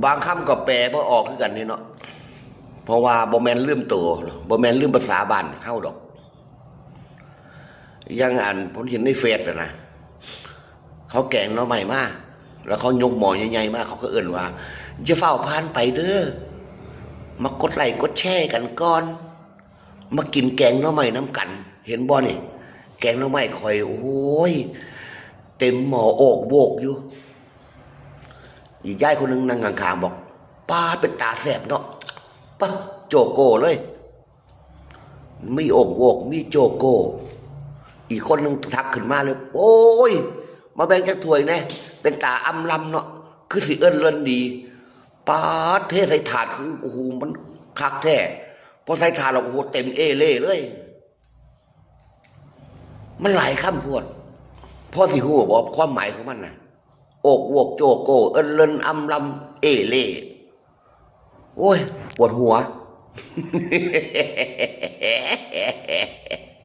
ບາງຄຳກໍແປບໍ່ອອກຄືກັນເດເນາະ ເພາະວ່າບໍ່ແມ່ນລືມໂຕ ບໍ່ແມ່ນລືມພາສາບ້ານເຮົາດອກ. ຢ່າງອັນ ເພິ່ນເຫັນໃນເຟສຫັ້ນນະ ເຂົາແກງໜໍ່ໄມ້ມາ ແລ້ວເຂົາຍົກໝໍ້ໃຫຍ່ໆມາ ເຂົາກໍເອີ້ນວ່າ ຢ່າຟ້າວຜ່ານໄປເດີ ມາກົດໄລ້ກົດແຊກັນກ່ອນ ມາກິນແກງໜໍ່ໄມ້ນຳກັນ. ເຫັນບໍ່ນີ້ ແກງໜໍ່ໄມ້ຂ້ອຍ ໂອ້ຍ ເຕັມໝໍ້ໂອກໂວກຢູ່. ອີກຍາຍຄົນໜຶ່ງນັ່ງຂ້າງໆ ບອກ ປາດ ເປັນຕາແຊບເນາະ ປາດ ໂຈໂກ້ເລີຍ ມີໂອກໂວກ ມີໂຈໂກ້. ອີກຄົນໜຶ່ງທັກຂຶ້ນມາເລີຍ ໂອ້ຍ ມາແບ່ງຈັກຖ້ວຍແດ່ ເປັນຕາອຳລຳເນາະ ຄືຊິເອີ້ນເລີນດີ. ປາດ ເທໃສ່ຖາດ ຄື ໂອ້ໂຫ ມັນຄັກແທ້ ພໍໃສ່ຖາດແລ້ວ ໂອ້ໂຫ ເຕັມເອເລ່ເລີຍ. ມັນຫຼາຍຄຳໂພດ ພໍຊິຮູ້ບໍ່ຄວາມໝາຍຂອງມັນນະ? ໂອກໂວກໂຈໂກ້ ເອີ້ນເລີນອຳລຳເອເລ່ ໂອ້ຍ ປວດຫົວ.